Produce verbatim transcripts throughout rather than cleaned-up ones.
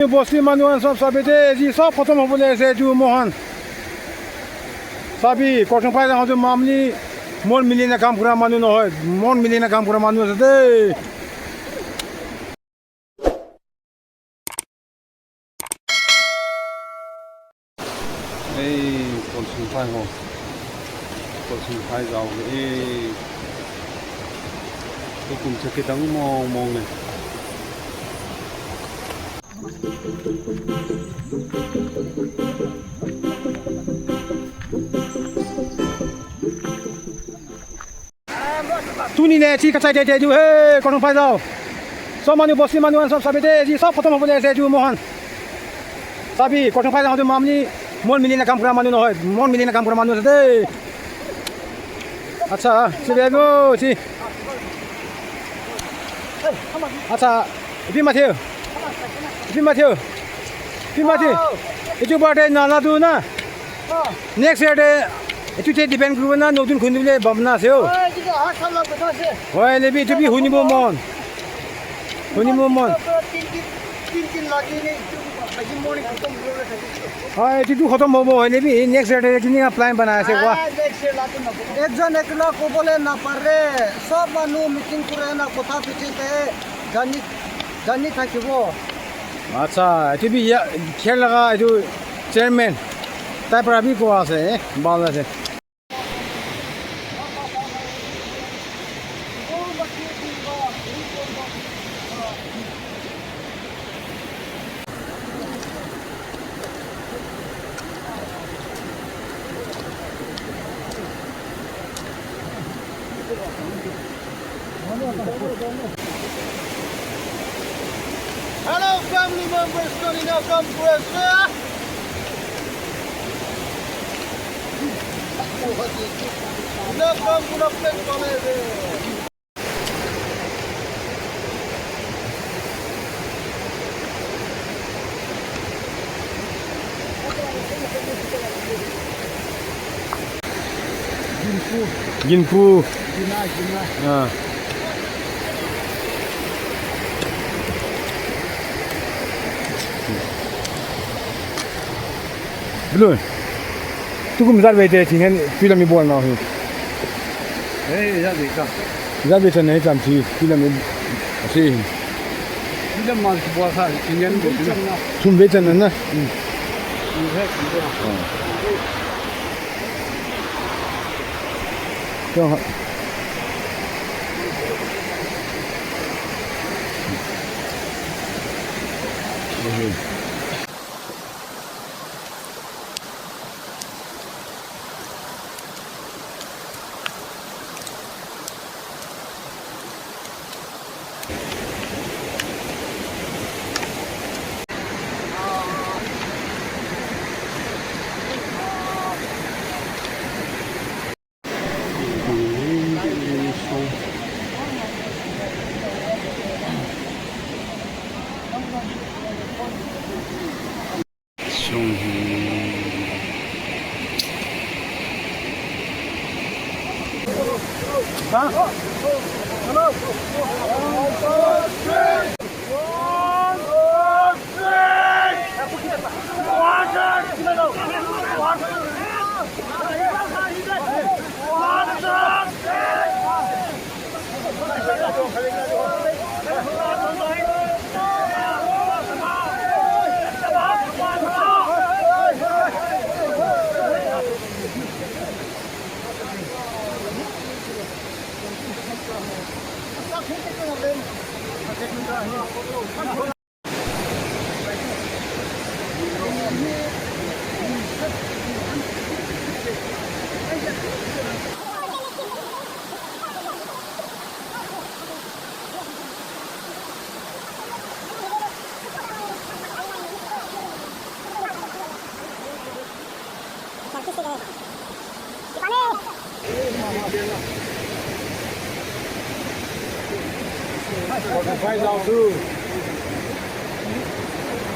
बस्ती मानुहन सब सबै चाहिँ यदि सब खतम होबोले चाहिँ त्यो मोहन। सबै कठिन पाइला हो, त्यो मामूली मन मिलेन काम कुरा मानु नहोय, मन मिलेन काम कुरा मानु जस्तै। ए, खोलसुन phai ho. Kolsung phai jao le, eh. Tukum cha kidang mong mong le. Tuni le, chi kachai tei tei diu, he, kolsung phai jao. Sob manu, bosni manu, an sob sabi te, chi sob khatam hobo le, chi diu mohan. Sabi, kolsung phai jao, tu mamni, mon mili na kam kura manu na hoi, mon mili na kam kura manu na te. Acha, chi be bo, chi. Acha, ipi Matthew. Ipi Matthew. Ipi Matthew. Itu birthday na la tu na. Next year te, itu te depend kuru na, notun khun le bam na se o. Hoi, le bi, itu bi huni mo mon. Huni mo mon. Hoi, itu tu khatam mo mo, hoi, le bi, next year te kini plan bana se wa. Ekjon ekla kobole napare, sob manu meeting kure na kotha pichite, jani, jani thakibo. Acha, itu bi ya, khel laga itu chairman. Tai para bi ko ase, eh, bal ase. Hello, family members, Tony, now come for us, sir. Now come for the plate, Tony. Ginpu. Ah. Blue. Tukum jat vei te thing hen, tui lam i bol nau hi. Eh, jat vei ta. Jat vei chan nei tam chi, tui lam i, ase hi. Tui lam ma bol sa, thing hen bol na. Thum vei chan na. Hmm. Thum vei chan na. Ah. Chong ha.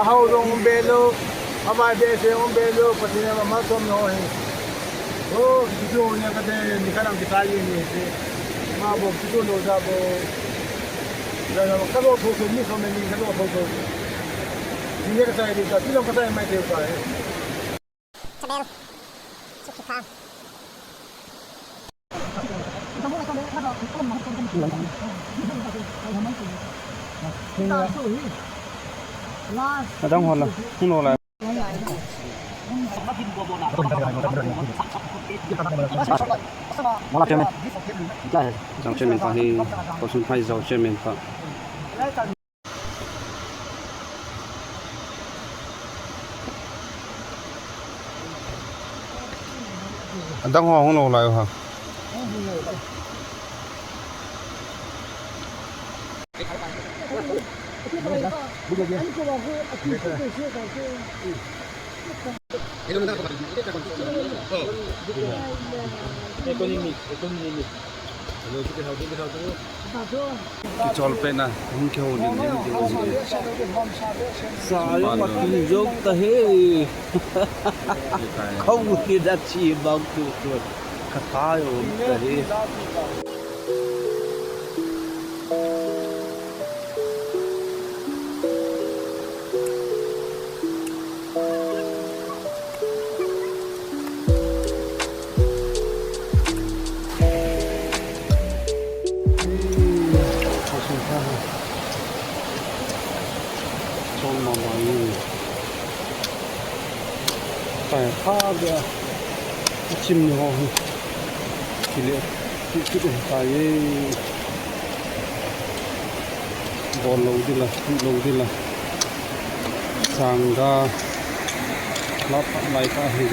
Ahao jong um be lou, avai behseh um be lou, Pathen in ama malsom na ho hi. O, kitu nia kate, ni kanang kitai ni te. Ma bo kitu lo ja bo. Ja ja ka lo tho tho ni so me ni ka lo tho tho. Senior ka chai di ka, tilong ka chai mai teu ka. Chabel. Sukhi pha. Adang hon la, hung no la. Zau chairman pa hi, Kosung Phai Zau chairman pa. Adang ho hung lo lai u ha. Economic, economic. Kichol pen a, hung kihou nin, nin, nin, nin. Sa yo ma tu yo ta he. Khou ni da chi bang tu tu. Ka ta yo ta he. Chimney ho hi. Kile, kile, kile, tai. Bol lou ding la, lou ding la. Sangga, lap lai ka hi.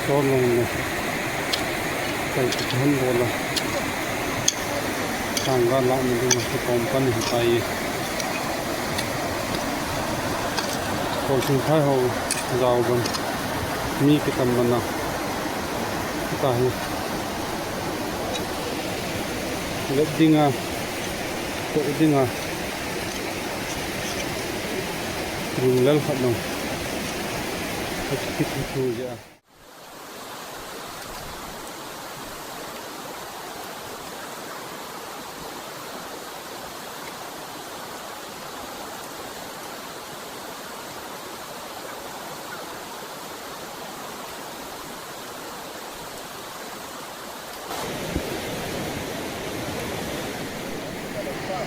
Bol lou na. Kai ki han bol la. Sangga la ni ding la, ki pom kan hi tai. Kosung Phai ho, zau ban. Mi kitam ban na. Kita hi. Let ding a, to ding a. Ring lal khat nong. Kit kit tu ja.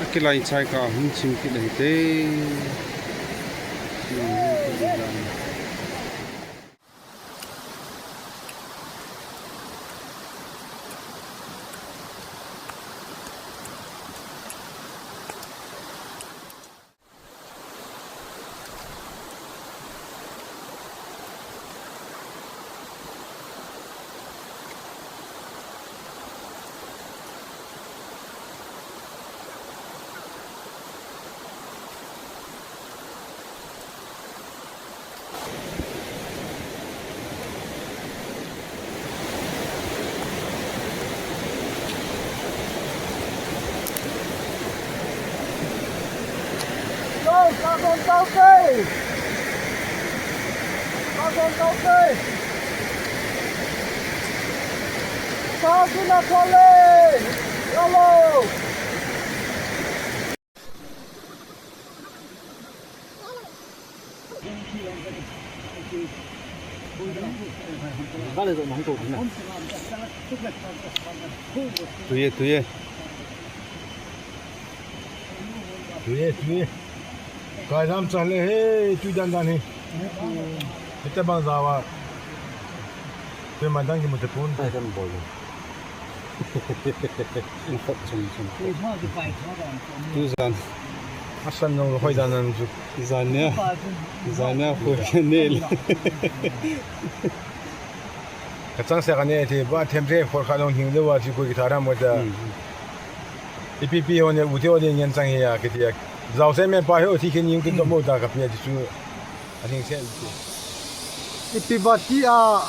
Akilai chai ka hung chim kit ahi te. Tuye, tuye. Tuye, tuye. Kai lam chale he, tui dan dan he. Hita bang jawa. Tui man dan ki mute pun. Ai, kan bol. Chum, chum. Tujan. Asan nong hoi dan nan ju. Zania. Zania ko ne le. Ka chang se ka ne thi ba them the khol kha long hing le wa chi ko ki tharam mo ta. Ipi pi ho ne u te o de ngen chang he ya ki ti ya. Zau se men pa he o thi khen ning kin to mo ta ka pi ya ti chu. A hing se. Ipi ba ti a.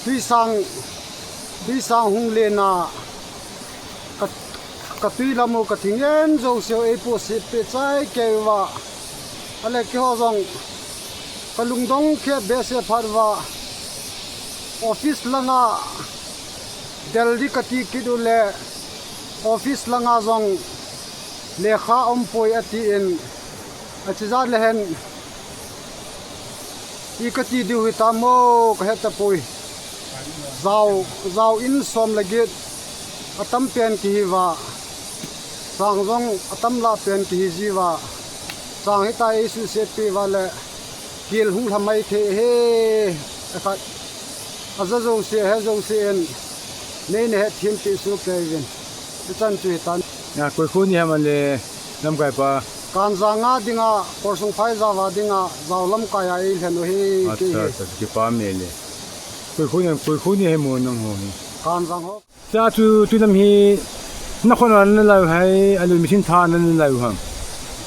Tui sang, tui sang hung le na. Ka, ka tui lam u ka thing en jo se ei po se pe chai kei va. Ale keiho jong ka lungdong khe behseh phat uva, office langa del ding kati kit u le, office langa jong Lekha umpoi atin, achijat lehen, i kati diu hitam mo, kahetapoi. Jao, jao in som le get, atam pen kihi uva. Chang jong atam lah pen kihi jiuva. Chang hitia eisuhset peh uva le, kel hung lhamai thei e, akhat. Aja jouse, ahe jouse in, nei nahet them peh soh keiyuvin. Hichan chu hitan. Ya, koi kho nahim ale, lamkai pa? Kanjang a dinga, Kolsungphai jao a dinga, jao lamkai a eilhen u ahi, kei hi. Acha, acha, kipa um e le. Koi kho nahim, koi kho nahim o nangho hi? Kanjang ho. Cha chu tulam hi, nakhon a nalai u ham, ahilou machine tha a nalai u ham?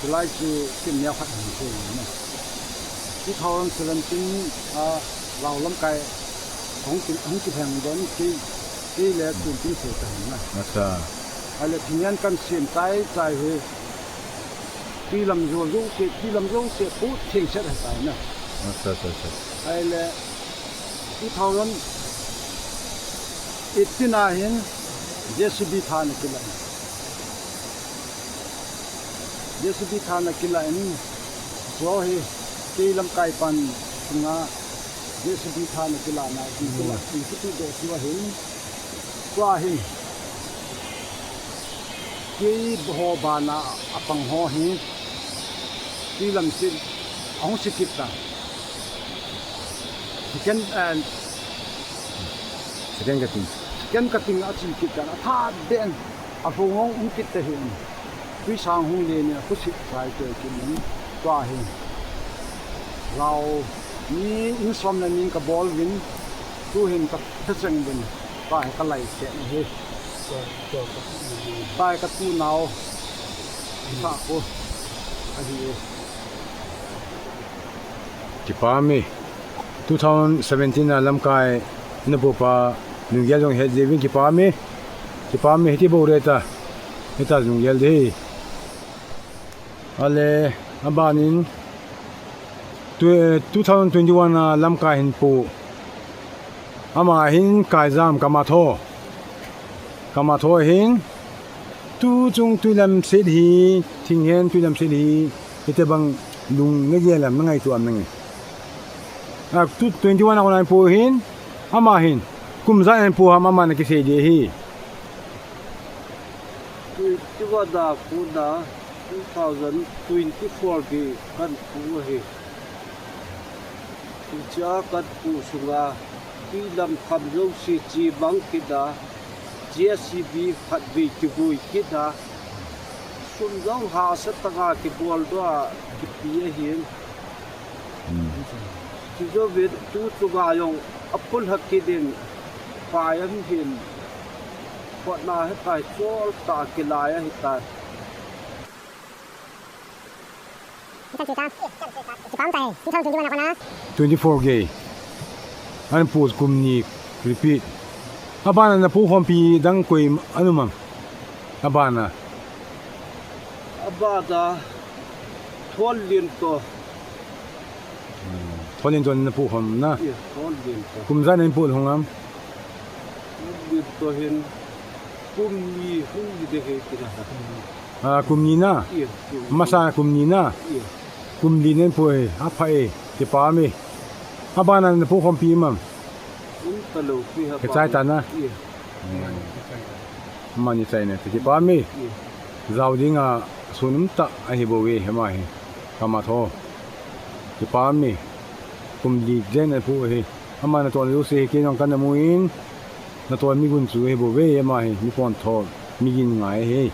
Tulai chu kin neo khat hin chu na. Two thousand seventeen a jao lamkai hung ki, hung kilheng don kei, kei le tun tin se ta hin na. Acha. Ahile thingyan kan sem chai chai hi. Tulam jouse, tulam jouse, pu theng set ha tai na. Acha, acha, acha. Ahile, two thousand eighteen a hin, J C B tha na kilah in. J C B tha na kilah in, jo hi, kei lamkai pan, sunga, J C B tha na kilah na, in kilah, in kitu do siu ahin, tua hin, kei ho bana apang ho hi, tulam set, ahung se kit ta. Second, eh, second cutting. Second cutting a che kit ta, atha den, ahung hung um kit ta hin. Tuisang hung le ni, akhusit chai te kin in, tua hin. Jao, ni in som le ni kabol uvin, tu hin ka, ka cheng uvin, tua hi kalai se ni hi. Tua hi katu nau, sa ko, ahi e. Kipa um e. Two thousand seventeen a lamkai napu pa lunggel jong het jeh uvin kipa um e. Kipa um e, hiti bou re ta. Hita lunggel ding. Ale, aban in, tw-, two thousand twenty-one a lamkai hin pu. Ama hin Kaijam Kamatho. Kamatho hin, tu chung tulam set hi, thinghen tulam set hi, hitobang lung nagel am, nangaito am nangin. A, two twenty-one a kona hin pu hin, ama hin, kum ijat a pu ham, ama nakisei ding ahi. Twenty-one a kona, two thousand twenty-four gei kahin pu ahi. Hichea kahin pu sunga, tulam kham jouse chemang kit a, J C B khatvei kivui kit a, sum jong hahsa tah a kibol doh a kipe ahin. Hmm. Chujouvin tu chunga jong apulha kit in, pai ahin, khotna hitai chol tah a kilai ahitai. Twenty-four gei. Ahin pu kum ni repeat. Abana napu khompi dang koi ana um am? Abana. Abana Thonliento. Hmm. Thonliento napu khom na? Ye, Thonliento. Kum ijat nahin pu hung am? Thonliento hin kum ni hung ding ahi tina. A, kum ni na? Ye, kum ni. Masa kum ni na? Ye. Kum li nahin pu e, apha e, kipa um e. Abana napu khompi um am? Um talou, pi ha. Kichai ta na? Ye. Hmm. Amani chaina te kipa um e. Ye. Jao dinga sun um tah ahi bou e, ama hi. Kamatho. Kipa um e. Kum li jen apu ahi. Ama natoh jouse hi kei jong kana mu in. Natoh mi gun chu ahi bou ve, ama hi. Mi pontho, mi gin ngai ahi.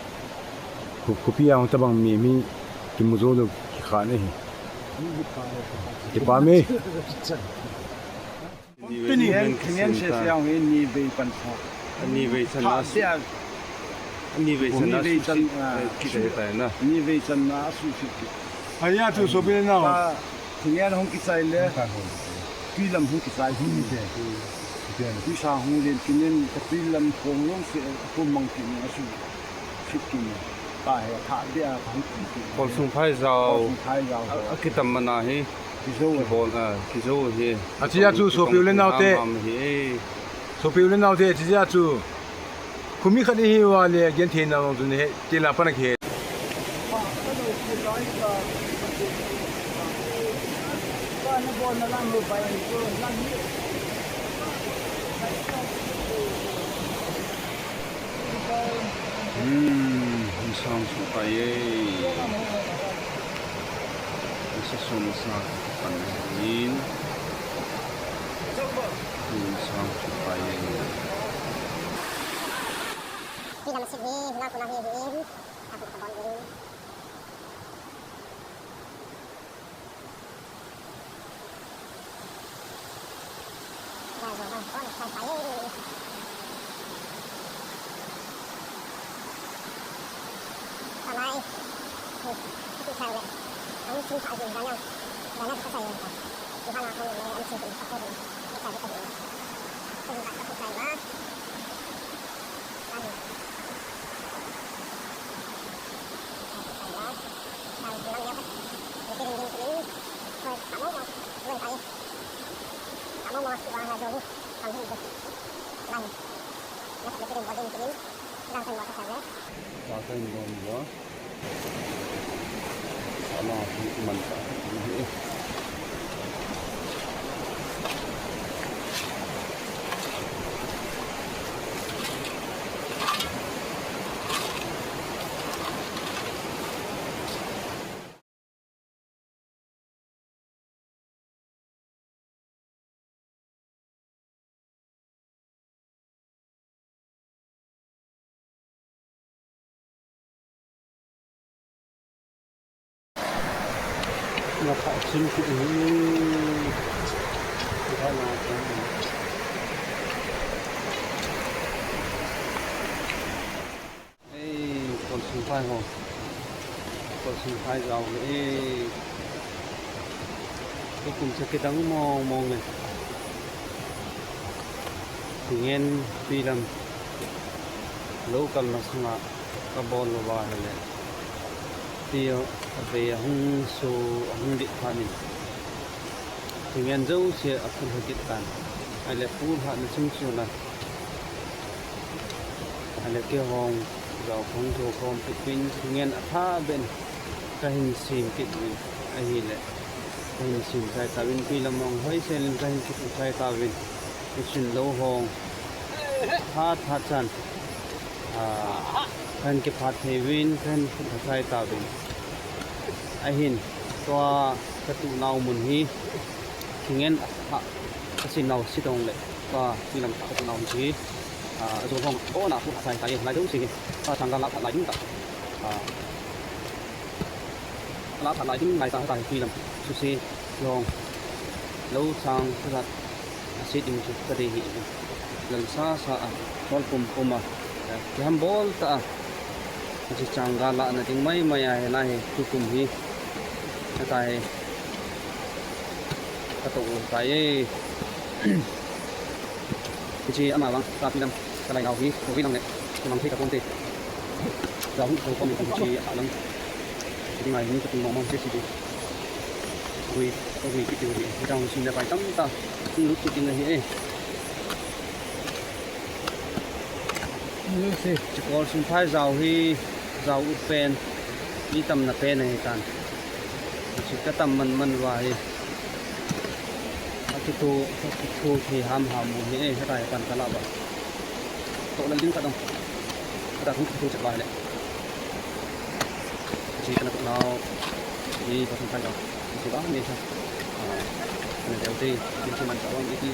Khu-, khopi a hung tabang mi, mi kimu jou lou kikhat ahi. Kipa um e. Tuni hin, tuni hin se se ang hin ni vei pan tha. Ni vei chan a. Tha dia. Ni vei chan a. Ni vei chan, suhset, ah, eh, kit ahitai na. Ni vei chan a suhset kit. Aya tu sopi le nau. Ka, tuni hin hung kichai le. Tulam hung kichai. Tuisa hung len kinin, ka tulam kong long se, kong mang kinin asu. Sitkin, pa he, tha dia, tha hi kin. Kolsungphai jao. Kolsungphai jao. A, akitam mana hi. Kijou e. Kibol, a, kijou hi. Achia chu sopi u le nau te. Ham, ham hi. Sopi u le nau te, achia chu. Khomi khat ihiuva le, genthei na long chu nahe, tila pana kihe. Hmm, insang sutai ye. Isa song sa pan in. Insang sutai ye. Hi lam sit hi, hi lam kuna hi hi. Aku ka bon in. Ei, kolsung phai ho. Kolsung phai jao le, ei. Tukum sa kidang mong mong le. Tingen pi lam. Local na sunga kabol lo ba hele. Ti a be hung su hung di phanin. Tingen jo se a phun hagit tan. Ale phun ha na chung su na. Ale kei hong, jao khong tho khom pipin, ngen a tha ben, kahin sim kit uvin, ahile, kahin sim chai tauvin, pi lam hong hoi selin kahin kit chai tauvin, ichin lo hong, tha tha chan, a, kahin kiphat thei uvin, kahin kit chai tauvin, ahin, tua, Katu nau mun hi, thingen a, kasi nau si tong le, ka, pi lam katu nau mun hi, a, ajo hong, o na pu sai tai, lai dong si hi, ka tanggal la, lai ding ta, a, la, lai ding, lai ta, tai, pi lam, su si, jong, lo chang, sa, Asit ding chu kadei hi. Lam sa sa a, hol pum pum a, kiham bol ta a. Hiche chang ga la na ding mai mai a, hila hi, tukum hi. Heta hi. Kato u tai e. Hiche ama vang, tapi lam, kalai nau hi, ko vi lam le, ko vang thei ta pon te. Jao hu ko pon ni ko hiche a lam. Ding ai ni ko tung mong mong hiche si ding. Ui, ui, kiti ui. Dang sin da pai tam ta. Tung lut kiti ngai e. Chikol sung phai jao hi, jao u pen. Mi tam na pen e tan. Chika tam man man va hi. Akitu, akitu ki ham ham mu hi e, heta hi pan kala ba. To la ling ka dong. Heta hung kitu chat ba le. Chi kana tu nau. Ni ka sun kai dong. Chi ba ni sa. Ah, kana deu te, ni chi man ka dong, iti,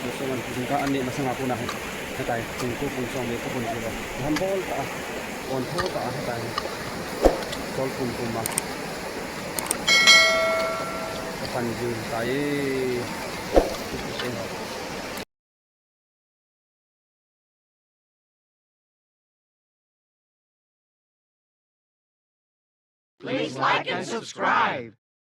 ni so man, ni ka an ni masanga puna. Heta hi, tung ku pun song me ka pun ki ba. Ham bol ta. On tho ta, heta hi. Sol pum pum ma. Kapan jing tai. Please like and subscribe.